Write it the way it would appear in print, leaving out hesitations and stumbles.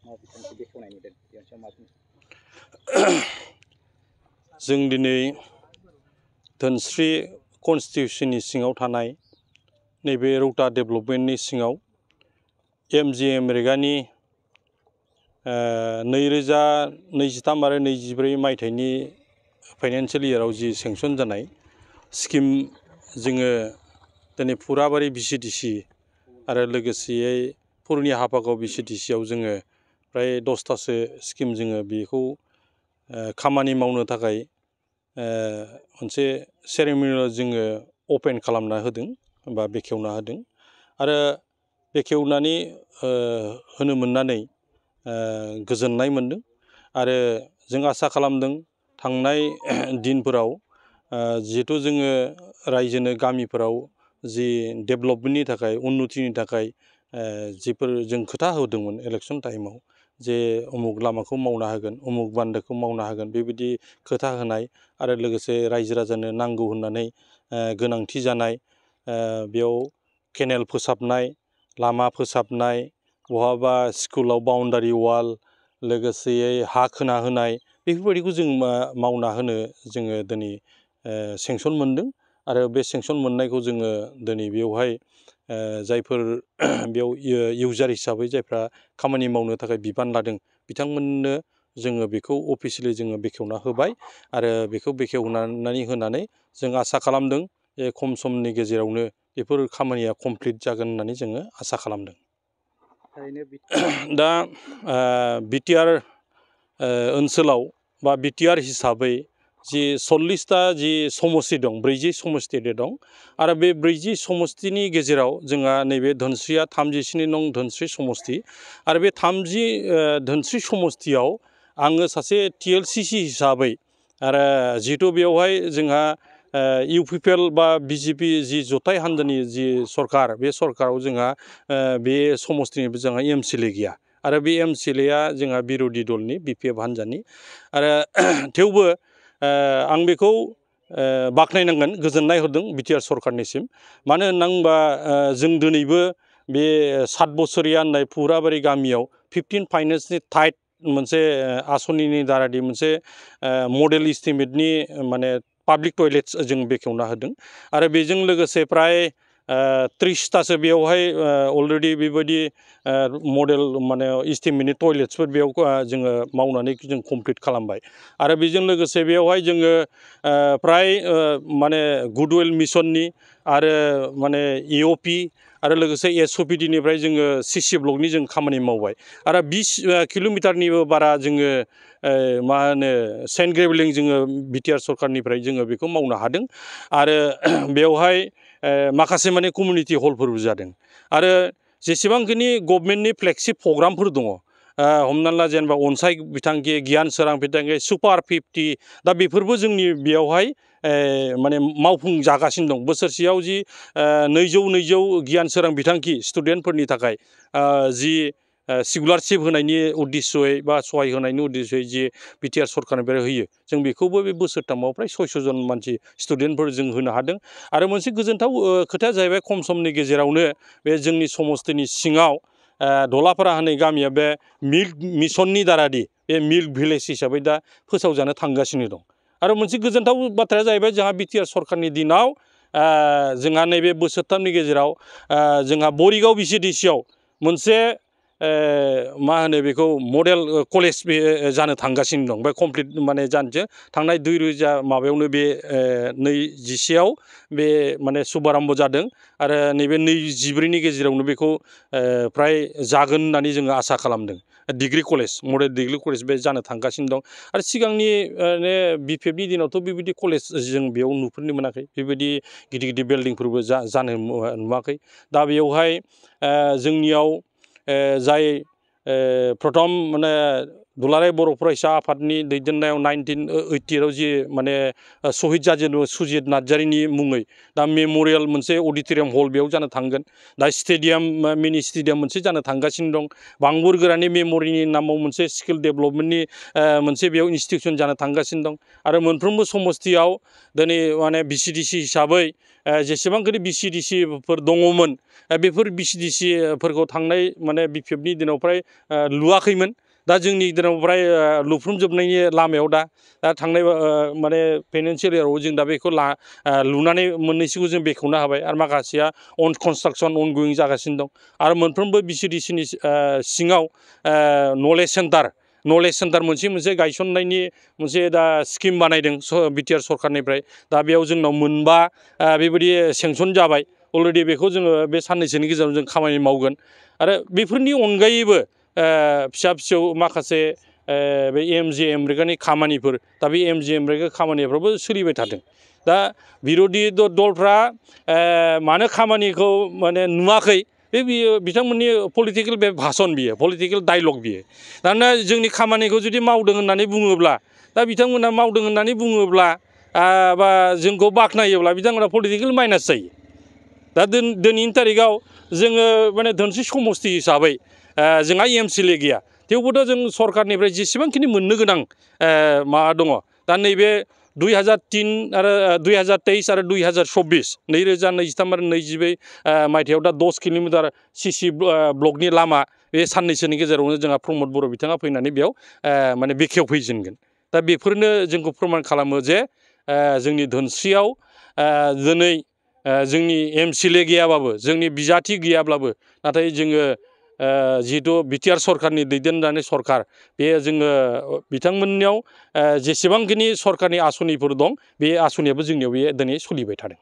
मावबिथांखि बेखेवनाय नुदों बेनि सायाव मा बुंनो? जों दिनै धोनस्री कन्स्टिटिउसननि सिङाव थानाय नैबे रौता डेभेलपमेन्टनि सिङाव MGM रेगानि 2023 आरो 24 मायथाइनि फाइनान्सियेल इयाराव जि सेंसन जानाय स्किम जोङो दिनै फुराबारि VCDC आरो लोगोसेयै पुरनि हाफागाव VCDC आव जोङो प्राय 10तासो स्किम जोङो बेखौ खामानि मावनो थाखाय मोनसे सेरेमनियाल जोङो अपेन खालामना होदों बा बेखेवना होदों आरो बेखेवनानै होनो मोननानै गोजोननाय मोनदों आरो जों आसा खालामदों थांनाय दिनफोराव जिहेतु जोङो रायजोनो गामिफोराव जि डेभेलपमेन्टनि थाखाय उन्नतिनि थाखाय जिफोर जों खोथा होदोंमोन इलेक्सन टाइमाव जे उमुग लामाखौ मावना होगोन उमुग बान्दोखौ मावना होगोन बेबायदि खोथा होनाय आरो लोगोसे रायजो राजानो नांगौ होननानै गोनांथि जानाय बेयाव केनेल फोसाबनाय लामा फोसाबनाय बहाबा स्कुलाव बाउन्डारि वाल लोगोसेयै हा खोना होनाय बेफोरबायदिखौ जों मावना होनो जोङो दिनै सेंसन मोनदों आरो बे सेंसन मोननायखौ जोङो दिनै बेवहाय जायफोर बेयाव इउजार हिसाबै जायफ्रा खामानि मावनो थाखाय बिबान लादों बिथांमोननो जोङो बेखौ अफिसियेलि जोङो बेखेवना होबाय आरो बेखौ बेखेवनानै होनानै जों आसा खालामदों जे खम समनि गेजेरावनो बेफोर खामानिया कमप्लिट जागोन होननानै जोङो आसा खालामदों। दा BTR ओनसोलाव बा BTR हिसाबै जि 40ता जि समस्ति दं 40 समस्ति दं आरो बे 40 समस्तिनि गेजेराव जोंहा नैबे धोनस्रीया 37 नं धोनस्री समस्ति आरो बे 30 धोनस्री समस्तियाव आङो सासे TLCC हिसाबै आरो जिहेतु बेवहाय जोंहा UPPL बा BJP जि जथाय हान्जानि जि सरकार बे सरकाराव जोंहा बे समस्तिनिबो जोंहा MCLA गैया आरो बे MCLA जोंहा बिरोधि दलनि BPF हान्जानि आरो थेवबो आं बेखौ बाख्नायनांगोन गोजोननाय होदों BTR सरकारनिसिम मानो होनना बुंबा जों दिनैबो बे 7 बोसोरिया होननाय फुराबारि गामियाव 15 फाइनेन्सनि टाइट मोनसे आसनिनि दारादि मोनसे मडेल इस्टिमेटनि माने पाब्लिक टयलेट्स जों बेखेवना होदों आरो बेजों लोगोसे प्राय 30तासो बेयावहाय अलरेडि बेबायदि मडेल माने इस्टिमेटनि टयलेट्सफोर बेयाव जोङो मावनानै जों कमप्लिट खालामबाय आरो बेजों लोगोसे बेयावहाय जोङो प्राय माने गुडविल मिसननि आरो माने EOP आरो लोगोसे SOPD निफ्राय जोङो CC ब्लकनि जों खामानि मावबाय आरो 20 किल'मिटारनिबो बारा जोङो मा होनो सेन्ट ग्रेभेलिं जोङो BTR सरकारनिफ्राय जोङो बेखौ मावनो हादों आरो बेवहाय माखासे माने कमिउनिटि हलफोरबो जादों आरो जेसेबांखिनि गभर्नमेन्टनि फ्लेगशिप प्रग्रामफोर दङ हमना ला जेनेबा अनसाय बिथांखि गियान सोरां बिथांखि सुपार 50 दा बेफोरबो जोंनि बेयावहाय माने मावफुंजागासिनो दं बोसोरसेयाव जि 200 गियान सोरां बिथांखि स्टुडेन्टफोरनि थाखाय जि स्कलारशिप होनायनि उद्देश्यै बा सहाय होनायनि उद्देश्यै जि BTR सरकारनिफ्राय होयो जों बेखौबो बे बोसोरथामाव प्राय 600 जन मानसि स्टुडेन्टफोर जों होनो हादों आरो मोनसे गोजोनथाव खोथाया जाहैबाय खम समनि गेजेरावनो बे जोंनि समस्तिनि सिङाव दलापारा होननाय गामिया बे मिल्क मिसननि दारादि बे मिल्क भिलेज हिसाबै दा फोसावजानो थांगासिनो दं आरो मोनसे गोजोनथाव बाथ्राया जाहैबाय जोंहा BTR सरकारनि दिनाव जोंहा नैबे बोसोरथामनि गेजेराव जोंहा बरिगाव VCDC आव मोनसे मा होनो बेखौ मडेल कलेज बे जानो थांगासिनो दं बे कमप्लिट माने जानोसो थांनाय 2000 माबायावनो बे 21आव बे माने शुभारम्भ जादों आरो नैबे 24 नि गेजेरावनो बेखौ प्राय जागोन होननानै जोङो आसा खालामदों degree college model degree college बे जानो थांगासिनो दं आरो सिगांनि BPFनि दिनावथ' बेबायदि कलेज जों बेयाव नुफेरनो मोनाखै बेबायदि गिदिर गिदिर बिल्डिंफोरबो जानो नुवाखै दा बेयावहाय जोंनियाव जाय प्रथम माने दुलाराय बर' फरायसा आफादनि दैदेननायाव 1988 जि माने शहीद जाजेनो सुजित नार्जारिनि मुङै दा मेम'रियेल मोनसे अडिट'रियाम हल बेयाव जानो थांगोन दा स्टेडियाम मिनि स्टेडियाम मोनसे जानो थांगासिनो दं बांबुर गोरानि मेम'रिनि नामाव मोनसे स्किल डेभेलपमेन्टनि मोनसे बेयाव इनस्टिटिउसन जानो थांगासिनो दं आरो मोनफ्रोमबो समस्तियाव दिनै माने BCDC हिसाबै जेसेबांखिनि BCDCफोर दङमोन बेफोर BCDCफोरखौ थांनाय माने BPFनि दिनाव फ्राय लुवाखैमोन दा जोंनि दिनाव फ्राय लुफ्रुमजोबनायनि लामायाव दा थांनाय माने फाइनान्सियेल इयाराव जों दा बेखौ लुनानै मोननैसोखौ जों बेखेवनो हाबाय आरो माखासेया अन कनस्ट्राक्सन अनगयिं जागासिनो दं आरो मोनफ्रोमबो BCDCनि सिङाव नलेज सेन्टार मोनसे गायसननायनि मोनसे दा स्किम बानायदों BTR सरकारनिफ्राय दा बेयाव जोंनाव मोनबा बेबायदि सेंसन जाबाय अलरेडि बेखौ जोङो बे साननैसोनि गेजेराव जों खामानि मावगोन आरो बेफोरनि अनगायैबो फिसा फिसौ माखासे बे MG एमरेगानि खामानिफोर दा बे MG एमरेगा खामानिफ्राबो सोलिबाय थादों दा बिर'धि दलफ्रा मानो खामानिखौ माने नुवाखै बियो बिथांमोननि पलिटिकेल बे भाषण बियो पलिटिकेल डायलग बियो दाना जोंनि खामानिखौ जुदि मावदों होननानै बुङोब्ला दा बिथांमोना मावदों होननानै बुङोब्ला बा जोंखौ बाख्नायोब्ला बिथांमोना पलिटिकेल माइनास जायो दा दिनैनि तारिखाव जोङो माने धोनस्रि समस्ति हिसाबै जोंहा MCLA गैया थेवबोथ' जों सरकारनिफ्राय जेसेबांखिनि मोननो गोनां माबा दङ दा नैबे 2003 आरो 2023 आरो 2024 2023 आरो 2024 मायथाइयाव दा 10 किल'मिटार CC ब्लकनि लामा बे साननैसोनि गेजेरावनो जोंहा प्रमद बर' बिथाङा फैनानै बेयाव माने बेखेवफैजेनगोन दा बेफोरनो जोंखौ फोरमान खालामो जे जोंनि धोनस्रियाव दिनै जोंनि MCLA गैयाबाबो जोंनि बिजाथि गैयाब्लाबो नाथाय जोङो जिहेतु BTR सरकारनि दैदेनजानाय सरकार बे जोङो बिथांमोननियाव जेसेबांखिनि सरकारनि आसनिफोर दं बे आसनियाबो जोंनियाव बे दिनै सोलिबाय थादों।